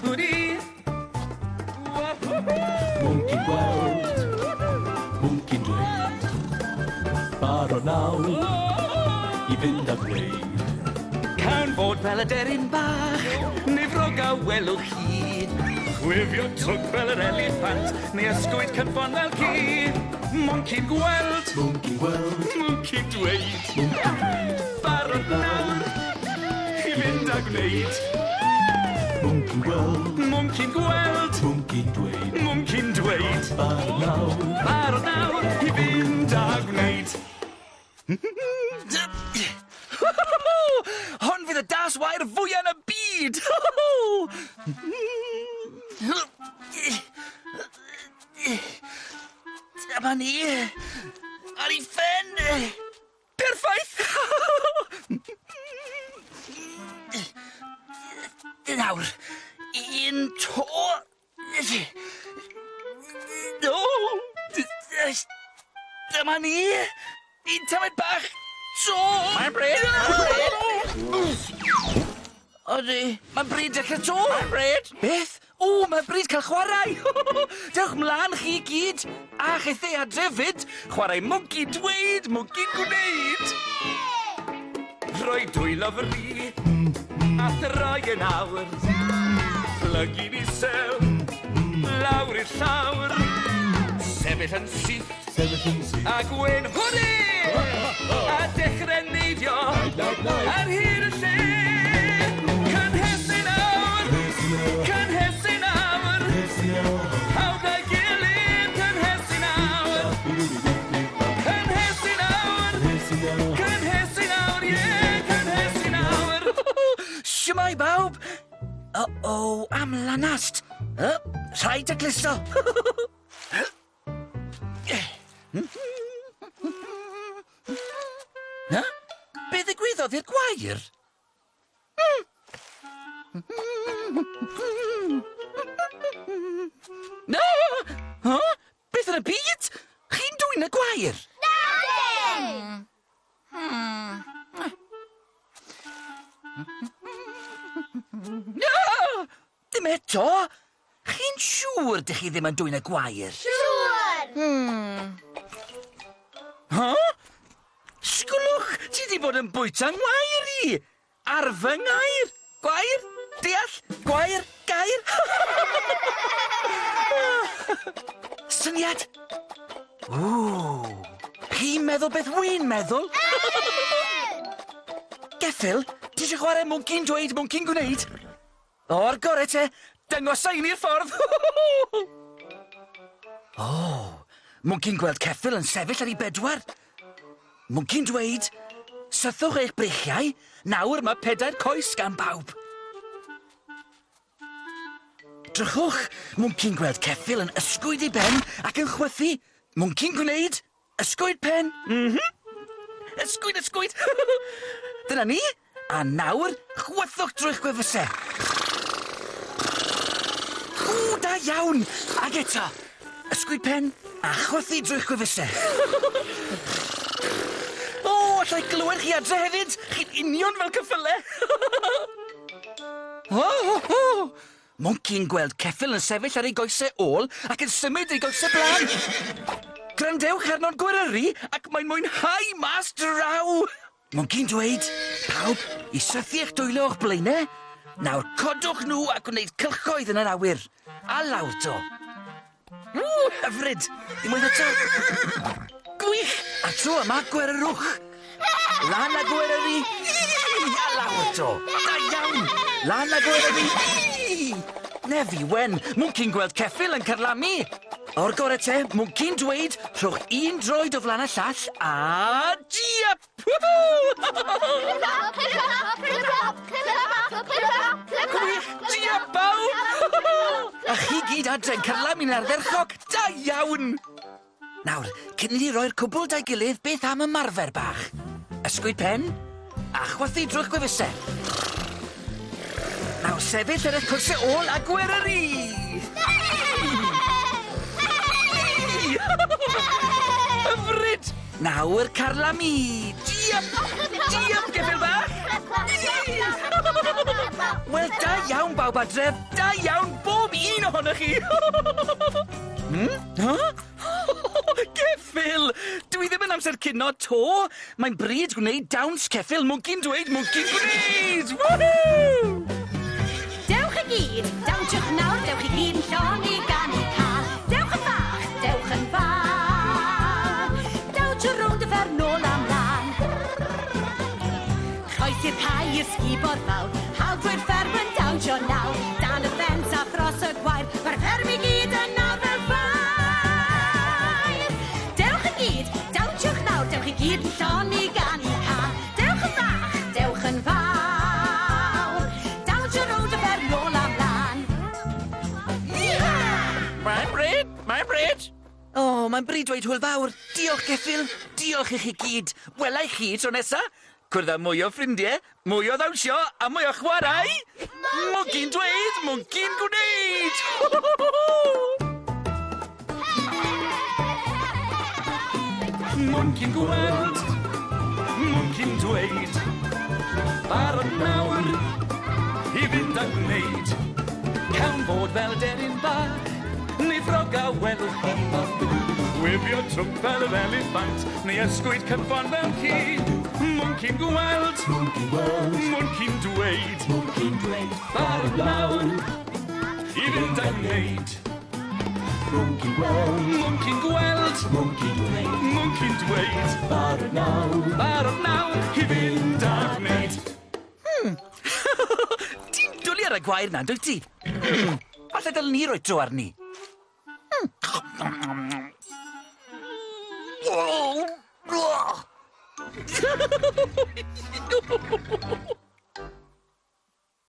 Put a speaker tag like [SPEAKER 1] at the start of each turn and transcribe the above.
[SPEAKER 1] Hwdi!
[SPEAKER 2] Mwnci'n gweld, mwnci'n dweud, barod nawr i fynd a gwneud.
[SPEAKER 1] Cawn fod fel y deryn bach, neu frog a welwch chi. Chwifio twg fel yr eliffant, neu ysgwyd cynffon fel ci. Mwnci'n gweld,
[SPEAKER 2] Mwnci'n gweld,
[SPEAKER 1] mwnci'n dweud,
[SPEAKER 2] mwnci'n dweud,
[SPEAKER 1] barod nawr i fynd a gwneud.
[SPEAKER 2] Mwnci'n gweld,
[SPEAKER 1] Mwnci'n gweld,
[SPEAKER 2] mwnci'n dweud,
[SPEAKER 1] mwnci'n dweud,
[SPEAKER 2] barod nawr.
[SPEAKER 1] Barod nawr i fynd a gwneud. Hon fydd y das wair fwyaf yn y byd! Dyma ni! Ar ei phen! Perffaith! Nawr, un to... O! Dyma ni! Un tamed bach! To!
[SPEAKER 3] Mae'n bryd! Mae'n bryd!
[SPEAKER 1] Odi, mae'n bryd dechrau to!
[SPEAKER 3] Mae'n bryd!
[SPEAKER 1] Beth? O, mae'n bryd cael chwarae! Dewch mlaen chi i gyd! A chithau adre fyd! Chwarae mwnci'n dweud, mwnci'n gwneud! Rhoi dwylo fri, a throi yn awr. Plygu'n isel, lawr i'r llawr. Sefyll yn syth,
[SPEAKER 2] Sefyll yn syth.
[SPEAKER 1] a gwen hwri! A dechrau neidio ar hyd y lle. Cynhesu nawr, cynhesu nawr. Pawb a'i gilydd, cynhesu nawr. Cynhesu nawr, cynhesu nawr, ie, cynhesu nawr. Shwmae bawb? Uh-oh, am lanast. Rhaid tacluso. Ha? Be ddigwyddodd i'r gwair? Na! Ha? Beth yn y byd? Chi'n dwyn y gwair? Na! Dim eto! Chi'n siŵr dych chi ddim yn dwyn y gwair?
[SPEAKER 4] Siŵr!
[SPEAKER 1] Ha? Sgwlwch! Ti di bod yn bwyta ngwair i! Ar fy ngair! Gwair! Deall! Gwair! Gair! Syniad! Ww! Chi'n meddwl beth wy'n meddwl? Geffyl, ti eisiau chwarae mwnci'n dweud, mwnci'n gwneud? O'r gore te, dangosa i ni'r ffordd! O, mwnci'n gweld ceffyl yn sefyll ar ei bedwar. Mwnci'n dweud, sythwch eich breichiau, nawr mae pedair coes gan bawb. Drychwch, mwnci'n gweld ceffyl yn ysgwyd ei ben ac yn chwythu. Mwnci'n gwneud, ysgwyd pen. Ysgwyd, ysgwyd. Dyna ni. A nawr, chwythwch drwy'ch gwefusau. O, da iawn. Ag eto, ysgwyd pen a chwythu drwy'ch gwefusau. O, allai glywed chi adre hefyd. Chi'n union fel ceffylau. O, o, o. Mwnci'n gweld ceffyl yn sefyll ar ei goesau ôl ac yn symud ei goesau blaen. Gwrandewch arno'n gweryru ac mae'n mwynhau mas draw. Mwnci'n dweud, pawb, i sythu eich dwylo o'ch blaenau, nawr codwch nhw a gwneud cylchoedd yn yr awyr. A lawr to. Ww, hyfryd! Unwaith eto. Gwych! A tro yma, gweryrwch. Lan a gweryru. A lawr to. Da iawn! Lan a gweryru. Nefi wen, mwnci'n gweld ceffyl yn carlamu. O'r gore te, mwnci'n dweud, rhowch un droed o flaen y llall a diap! Gwych! Diap bawb! A chi gyd adre'n carlamu'n ardderchog. Da iawn! Nawr, cyn i ni roi'r cwbl da'i gilydd, beth am ymarfer bach? Ysgwyd pen, a chwythu drwy'ch gwefusau. Nawr sefyll ar eich coesau ôl a gweryru! Hyfryd! Nawr carlamu! Diap! Diap, geffyl bach! Wel, da iawn bawb adref, da iawn bob un ohonoch chi! Huh? Ceffyl! Dwi ddim yn amser cinio 'to. Mae'n bryd gwneud dawns ceffyl mwnci'n dweud mwnci'n gwneud! Woohoo!
[SPEAKER 4] Dewch i gyd, dawnsiwch nawr, dewch i gyd yn llon i ganu cân. Dewch yn fach, dewch yn fawr. Dawnsio rownd y fferm nôl a mlan. Croesi'r cae i'r sgubor fawr, pawb drwy'r fferm yn dawnsio nawr. Dan y ffens a thros y gwair, mae'r fferm i gyd yn nawr fel ffair. Dewch i gyd, dawnsiwch nawr, dewch i gyd yn llon i ganu cân. Dewch yn fach, dewch yn fawr. Dawnsio rownd y fferm nôl a mlan.
[SPEAKER 3] Mae'n bryd, mae'n bryd.
[SPEAKER 1] O, mae'n bryd dweud hwyl fawr. Diolch, ceffyl. Diolch i chi gyd. Wela i chi tro nesa. Cwrdd â mwy o ffrindiau, mwy o ddawnsio a mwy o chwarae. Mwnci'n dweud, mwnci'n gwneud!
[SPEAKER 2] Mwnci'n gweld, mwnci'n dweud, barod nawr i fynd a gwneud. Cawn fod fel deryn bach, neu ffrog a welwch chi. Wibio trwmp fel yr eliffant, neu ysgwyd cyffon fel ci. Mwnci'n gweld, mwnci'n dweud, barod nawr i fynd a gwneud. Mwnci'n gweld, mwnci'n dweud, barod nawr i fynd a gwneud.
[SPEAKER 1] Ti'n dwlu ar y gwair na, dwyt ti? Falle dylen ni roi tro arni.